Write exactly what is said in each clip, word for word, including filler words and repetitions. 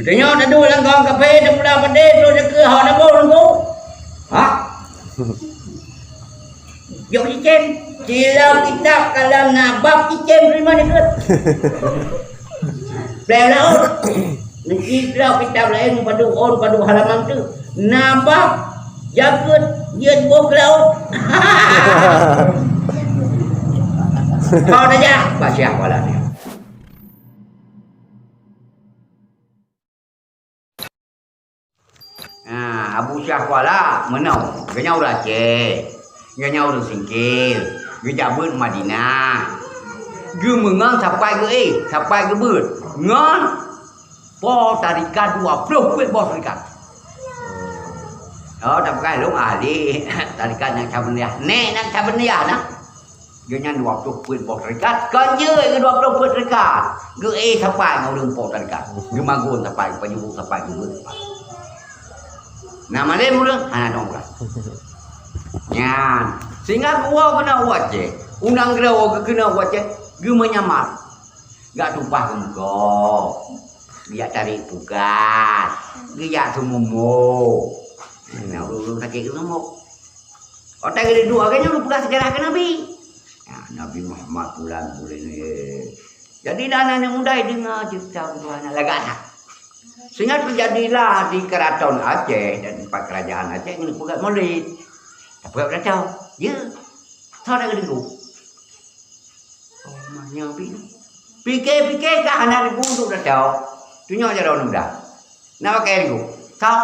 Tanyoe taduek lam kawang kafé, tapula padé, troh teuka hana boh Teungku. Ha? Jok cicém. Silau kitab kalam na bab cicém teurimong jeuet. Pleng laôt. Neusilau kitab laén padub ôn, padub halaman tu. Na bab jeuet, jeuet boh keu laôt. Kau dah jak, bak siapa lah dia. Ha, Abu Syahkuala meunoe, geuhnyan ureueng Aceh, geuhnyan ureueng singkil, geujak beuet Madinah. Geumeungon sapai geuéh, sapai geubeuet ngon po tarekat dua ploh peuet boh tarekat. Oh, tapi kan lôn ahli tarekat Naqsyabandiyah. Nèk Naqsyabandiyah na. Geuhnyan dua ploh peuet boh tarekat, kon jeuet keu dua ploh peuet tarekat. Geuéh sapai ngon ureueng po tarekat. Geumagun sapai, geupajuhu sapai, geubeuet sapai. Na malém ureueng, hana dong ureueng. Nyan, sehingga geuwoe keunoe u Aceh. Undang geuwoe keunoe u Aceh, geumeunyamar. Gak tumpah keu muka. Geujak tarék pukat. Geujak seumumo. Na ureueng sakét keu seumumo. Watèe geuduek lagèe nyan geupeugah seujarah keu Nabi. Ya, Nabi Muhammad bulan buleuen nyoe. Jadi, dan aneuk muda deungoe ceurita Tuhan lagak that. Sehingga teujadilah di Keraton Aceh dan empat kerajaan Aceh ngon peugah Maulid. Tapi tak tahu. Ya. Soe dak geudeungoe? Oh, mah nyoe pi. Pike-pike ka hana ribu untuk datang. Tunyok jaroe aneuk muda. Nak pakai ribu. Kau.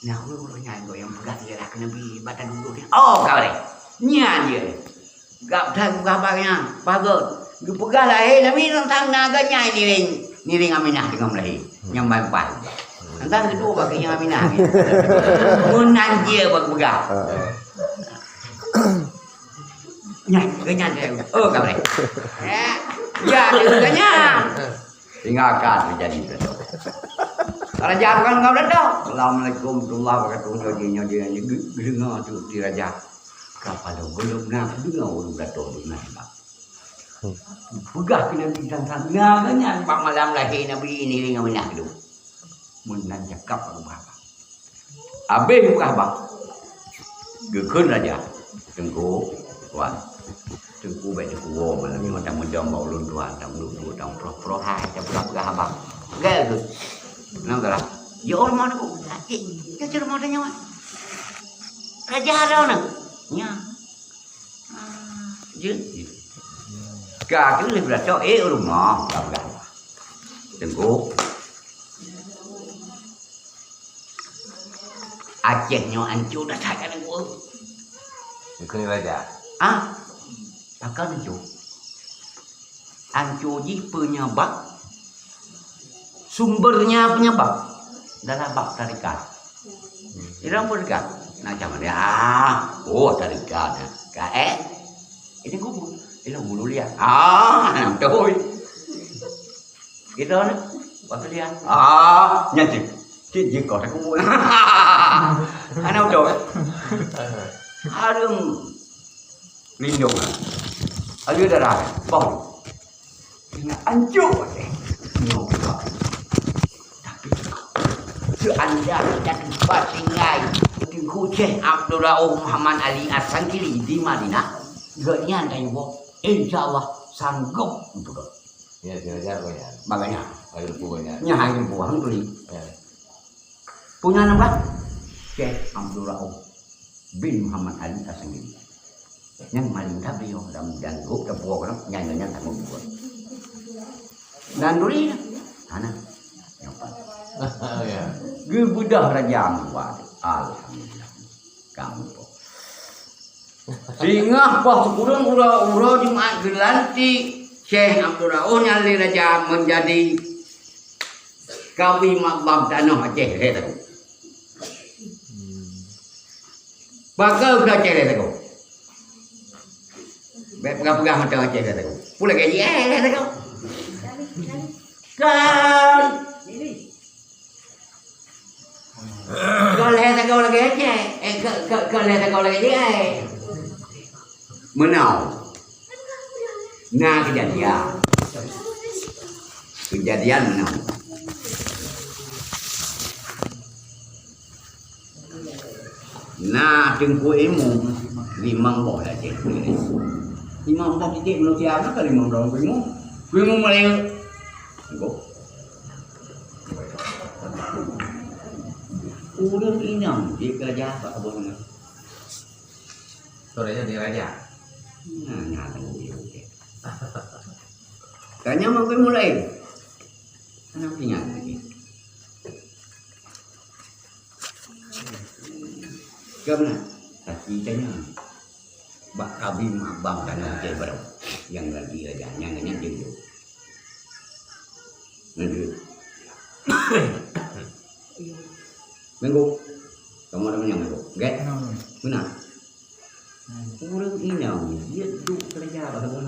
Nah, ureueng-ureueng nyan nyang peugah seujarah keu Nabi bak taduek nyan. Oh, ka lé. Nyan jih. Gab that peugah bak nyan. Bagot. Geupeugah lahé Nabi teuntang na geuh nyan niring, niring Aminah teungoh meulahé. Nyang ban pai. Teuntang geuduek bak keuh nyan Aminah. Meunan jih bak peugah. Nyan, geuh nyan. Oh, ka lé. Eh, ya, geuh nyan. Sehingga ka teujadi beureudoh. Raja bukan bukan beureudoh. Assalamualaikum warahmatullahi wabarakatuh. Nyoe jih, nyoe jih, nyoe jih. Geu-, geudeungoe tu di raja. Kapalo gohlom na geudeungoe ureueng beureudoh deungon bak. Peugah keu Nabi teuntang na geuh nyan bak malam lahé Nabi niring Aminah tu. Meunan cakap bak Abu Bakar. Habéh peugah bah. Geukheun raja, "Teungku, tuan. Teungku bèk teukuwoe malam nyoe, tameudong bak ulôn tuan, tameuduk-duk, tameupeuroh-peuroh hai, tapeugah-peugah haba." Gèt keuh. Nang galak. Ya Allah, mana kau? Sakit. Ya, cuma ada nyawa. Raja ada mana? Nya. Ah, jeuet. Ka keuh lheueh beuracok, eh, u rumoh, ka peugah. Teungku. Aceh nyoe ancô that-that ka Teungku. Dikheun raja. Ah, pakon ancô? Ancô jih peunyeubab, sumbernya peunyeubab dalam bab tarekat. Irong pun dekat. Nak macam mana? Ah, oh, tarekat. Ka, eh? Ini kubur. Ini bulu liat. Ah, betul. Kita ni, waktu liat. Ah, nyan cit. Cit jih kau takut. Anak betul. Hareuem lindong. Ada darah. Bau. Ingat anjur deh. Nyoe pula. Tapi, seandainya tempat tinggal Teungku Syekh Abdul Rauf Muhammad Ali As-Sangkili di Madinah, gobnyan tanyoe, insya Allah sanggup untuk. Ya, sengaja apa ya? Makanya. Ayo, pokoknya. Nyan hai buah tuli. Ya. Punya nama? Syekh Abdul Rauf bin Muhammad Ali As-Sangkili. Nyan maling tabligh lam dan grup teupuak nyan, nyan, nyan tanggung jawab. Dan duri hana. Ya. Geubeudoh raja meuwat. Alhamdulillah. Kamoe po. Singoh poh sikureueng uroe-uroe Jumat geulantik Syekh Abdul Rauf nyan lé raja meunjadi kawi makbam tanoh Aceh lhèe takue. Pakon keu Aceh lhèe takue? Bèk peugah-peugah mantong Aceh lhèe takue. Peue lagèe jih, eh, lhèe takue. Kan. Kon lhèe takue lagèe Aceh. Eh, kon, kon, kon lhèe takue lagèe jih, eh. Meunoe. Na keujadian. Keujadian meunoe. Teungku Imum, limong boh lah cek. Limong boh titik manusia, maka limong boh Teungku Imum. Teungku Imum mulai. Teungku. Ureueng inong di kerajaan Pak Abang. Sore jadi raja. Nah, nyata Teungku Imum. Tanya mau ke mulai. Anak ingat lagi. Keunan, tapi tanya. Bak kabim abang tanah cai barô. Nyang lagi raja, nyang, nyang jeuet. Lanjut. Minggu. Kamu ada menyang minggu. Gak? Benar. Ureueng inong, dia duduk kerja bak kebun.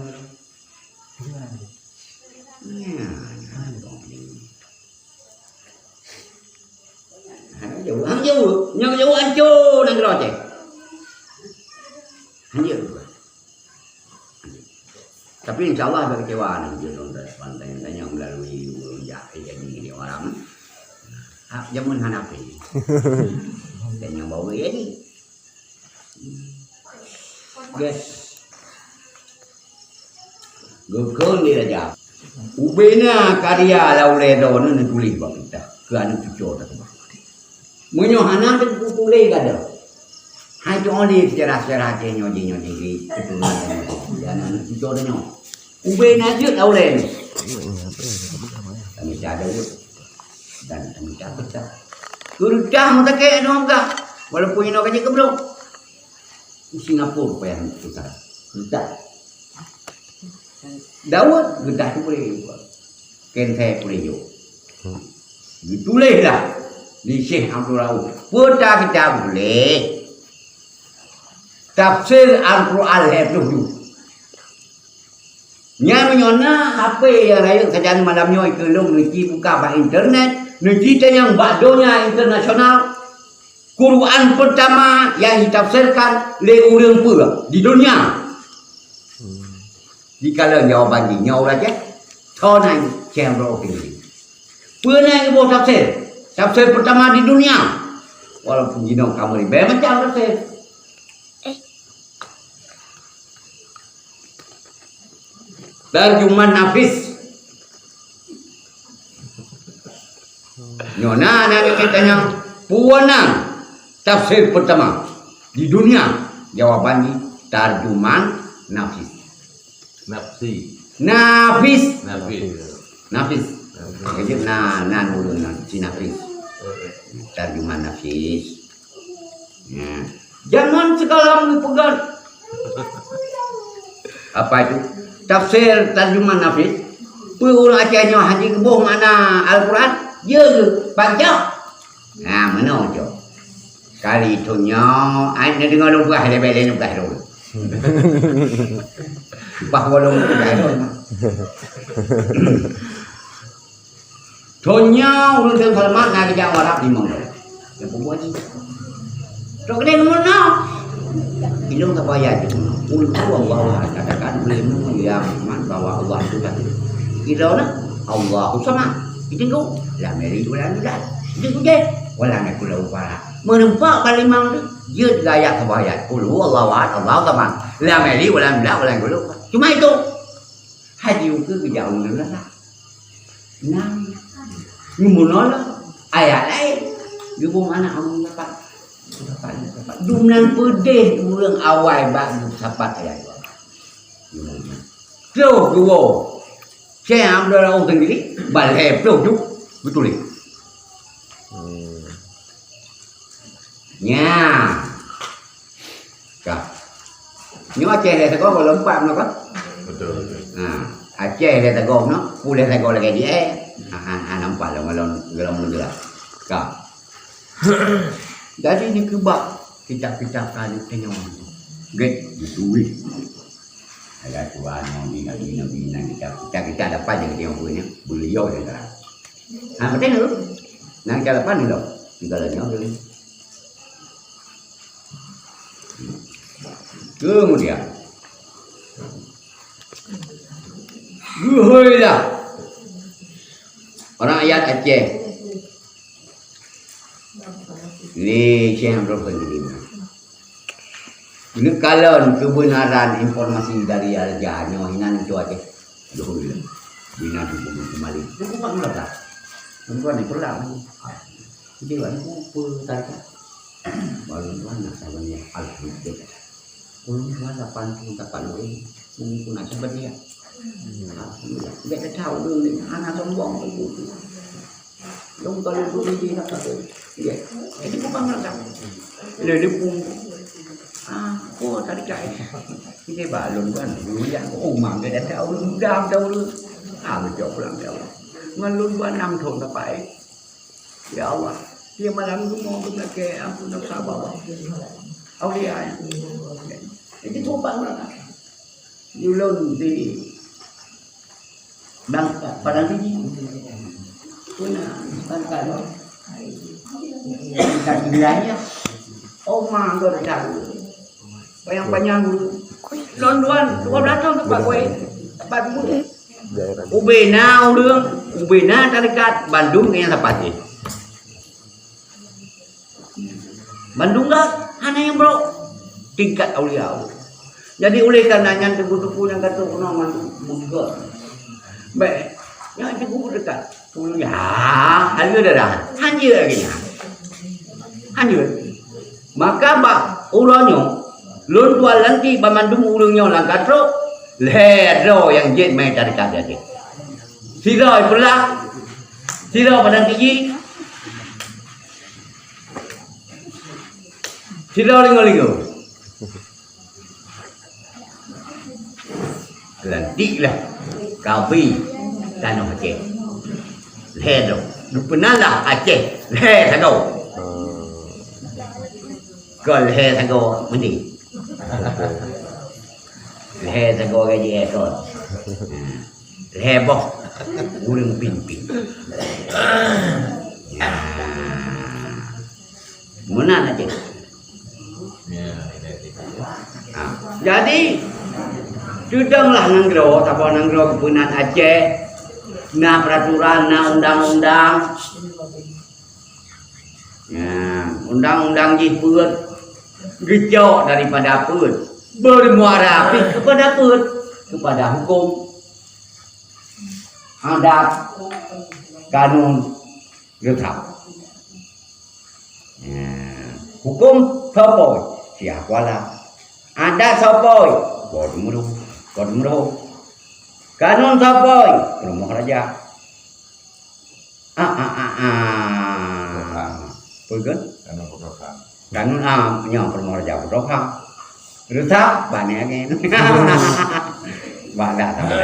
Nya, nya, nya. Hana jaweueb, hana jaweueb. Nyang jaweueb ancô nanggroe Aceh. Hana jaweueb. Tapi insya Allah ada kecewa nanti lôn dah pandai tanya melalui ureueng jak jadi di orang. Ah, jameun hana pi. Dan nyang bawa jadi. Guys. Geukheun lé raja. Ubena karya lam ulèe droeneuh neutuléh bak kitab keu aneuk cucoe takeubah. Meunyoe hana teutuléh gata, hai teuoleh sejarah-sejarah Aceh nyoe jih nyoe jih keuturonan dan aneuk cucoe tanyoe. Ubena jeuet lam ulèe nyoe. Kami ada jeuet. Dan kami tak pecah. Keureutah meutakèe nyoe gah. Walaupun inoe ka jeuet keu brok. Di Singapura payah susah. Geutah. Daud geutah tuléh. Kensai tuléh jok. Geutuléh lah di Syekh Abdul Rauf. Peue ta kitab tuléh? Tafsir Al-Quran lhèe ploh juz. Nyan meunyoe na H P nyang rayeuk sajan malam nyoe keu lôn neuci buka bak internet, neuci tanyong bak donya internasional. Quran pertama yang ditafsirkan lé ureueng peue di dunia? Dikalon jawaban jih nyoe ulah ceh. Tho nan ceh bro kini. Peue nan iboh tafsir? Tafsir pertama di dunia. Walaupun jinoe kamoe ribèe macam tafsir. Tarjuman Nafis. Nyoe na, na, na, tanya, peue nan tafsir pertama di dunia? Jawaban jih Tarjuman Nafis. Nafsi. Nafis. Nafis. Nafis. Nafis. Jadi na, na ureueng nan si Nafis. Tarjuman Nafis. Ya. Jangan segala merupakan apa itu? Tafsir Tarjuman Nafis. Peue ureueng Aceh nyoe hana geuboh makna Al-Quran? Ya ke? Baca. Ha, meunoe cok. Kali tu nyoe, ai neudeungoe lôn peugah, lé bèk lé neupeugah lôn. Bah bolong neupeugah lôn. Donya ureueng nyang selamat na geujak u Arab limong droe. Nyang peubuet jih. Trok keudeh meunoe. Ilôn ka bayar jih meunoe. Qul huwallahu ahad. Katakan, ulèe meunyoe ya Muhammad, bahwa Allah itu satu. Ilôn na, Allahu samad. Itu lam yalid wa lam yulad. Itu je. Wa lam yakul lahu kufuwan ahad. Meureumpok bak limong tu, jeuet gaya ka bayar. Qul huwallahu ahad, Allahu samad. Lam yalid wa lam yulad, wa lam yakul lahu kufuwan ahad. Cuma itu. Haji ukeue geujak u Meunara. Nang, nyoe meunoe ayat laén. Geubong aneuk Abu Jafar. Jafar, Jafar. Dumnan peudeh ureueng awai bak geusapat ayat. Ploh dua. Syekh Abdul Rauf sendiri, balhèe ploh ju geutuléh. Hmm. Nya. Ka. Nyoe Aceh lhèe sagoe gohlom pat meunoe ka? Betul, betul. Ha, Aceh lhèe sagoe meunoe, pue lhèe sagoe lagèe jih, eh. Ha, ha, ha, nampak lom, lom, lom, lom, ka. Jadi dikeubah kitab-kitab ka dikeunyoe. Gèt dituléh. Ada Quran, Nabi, Nabi, Nabi, Nabi, kitab, kitab, kitab dapat jadi orang punya. Beliau yang terang. Ha, betul tu. Nang kitab dapat ni loh. Segala nyoe tu. Kemudian, geuhôi lah rakyat Aceh. Ni Syekh Abdul Qadir. Neukalon keubeunaran informasi dari raja nyoe hinan itu aja. Alhamdulillah. Bina tu pun kembali. Itu bukan meledak. Tuan ni pula. Jadi, aku pun tadi. Baru tuan nak sabar ya. Alhamdulillah. Ulun tuan lapan puluh tapak lori. Ini pun nak sabar ya. Alhamdulillah. Dia kata ulun ni anak sombong tu. Lôn ka lôn turi jih na ka lôn. Ya. Jadi bukan meledak. Lé debu. Ah, oh tadi kai. Ini balon kan. Yang oh mangga dah tahu lôn dah tahu lôn. Ah, betul pulang tahu. Ngon lôn buat enam tahun dapat. Ya Allah, dia malam tu mau kena ke ampun dosa bawah. Aulia. Jadi bukan meledak. Ulôn di Bangka, padang biji. Puna bangka lo. Bangka wilayah. Oma gor tahu. Panyang-panyang dulu. Lon duan, dua belas tahun tempat gue. Tempat gue. Ubena urang, ubena tarekat, bandum nyang sapat jih. Bandum dah hana nyang brok tingkat aulia. Jadi oleh karena nyan teungku-teungku nyang ka trok keunoe mandum beugot. Bèk, nyan teungku dekat. Tulu ya, hana darah. Hanjeuet lagèe nyan. Hanjeuet. Maka bak uroe nyoe lôn tuan lantik banmandum ureueng nyoe lam ka trok lhèe droe nyang jeuet meu'en tarekat jih. Sidroe peulah, sidroe padang tiji, sidroe lingo-lingo. Lantik lah kabi tanoh Aceh. Lhèe droe. Geupeuna lah Aceh lhèe sagoe. Kon lhèe sagoe meundi. Lhèe sagoe gaji ekor. Lhèe boh ureueng pimpin. Ya. Meunan aja. Ha. Jadi, tudanglah nanggroe, saboh nanggroe geupeunat Aceh, na peraturan, na undang-undang. Nah, undang-undang jih peuet, geucok daripada peuet, bermuara pih kepada peuet, kepada hukum, adat, kanun, reusam. Nah, hukum soe po? Syiah Kuala. Adat soe po? Gubernur, gubernur. Kanun soe po? Peurumoh raja. Ah, ah, ah, ah. Peugah? Kanun peurumoh raja. Kanun, ah, nyoe peurumoh raja peurumoh. Reusam, bani angin. Bak dah sama.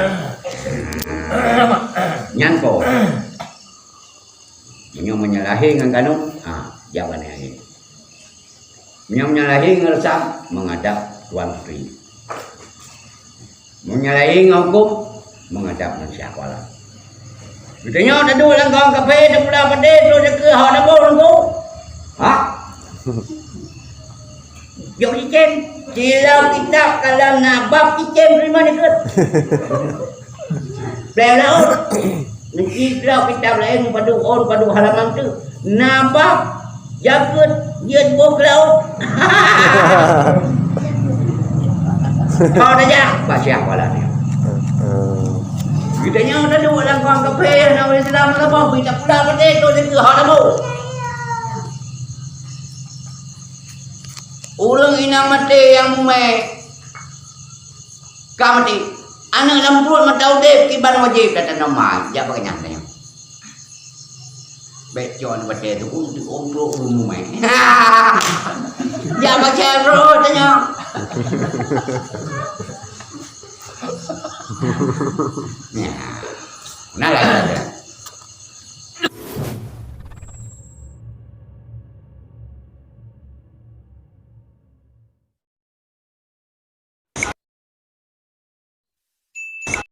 Nyan po. Meunyoe menyalahi ngon kanun, ha, jak bani angin. Meunyoe menyalahi ngon reusam, menghadap Tuan Putri. Meunyoe menyalahi ngon hukum, menghadap ngon Syiah Kuala. Geutanyoe taduek lam kawang kaphé, tapula padé, troh teuka hana boh lungkô. Ha? Jok cicém, silau kitab kalau na bab cicém teurimong dikeue. Pleng laôt. Neuci silau kitab laén padub ôn, padub halaman teuk. Na bab jakeuet jeuet boh keu laôt. Kau dah jak, bak Syiah Kuala nyoe. Geutanyoe taduek lam kawang kaphé, na ureueng Islam saboh, bri tapula padé, troh teuka hana boh. Ureueng inong maté nyang mumè ka maté. Aneuk lam pruet mata udép kiban wajéb, gata nyoe mai, jak bak nyan tanyoe. Bèk con watèe tu, untuk ureueng mumè. Jak bak nyan roh tanyoe. Nah, nah lah.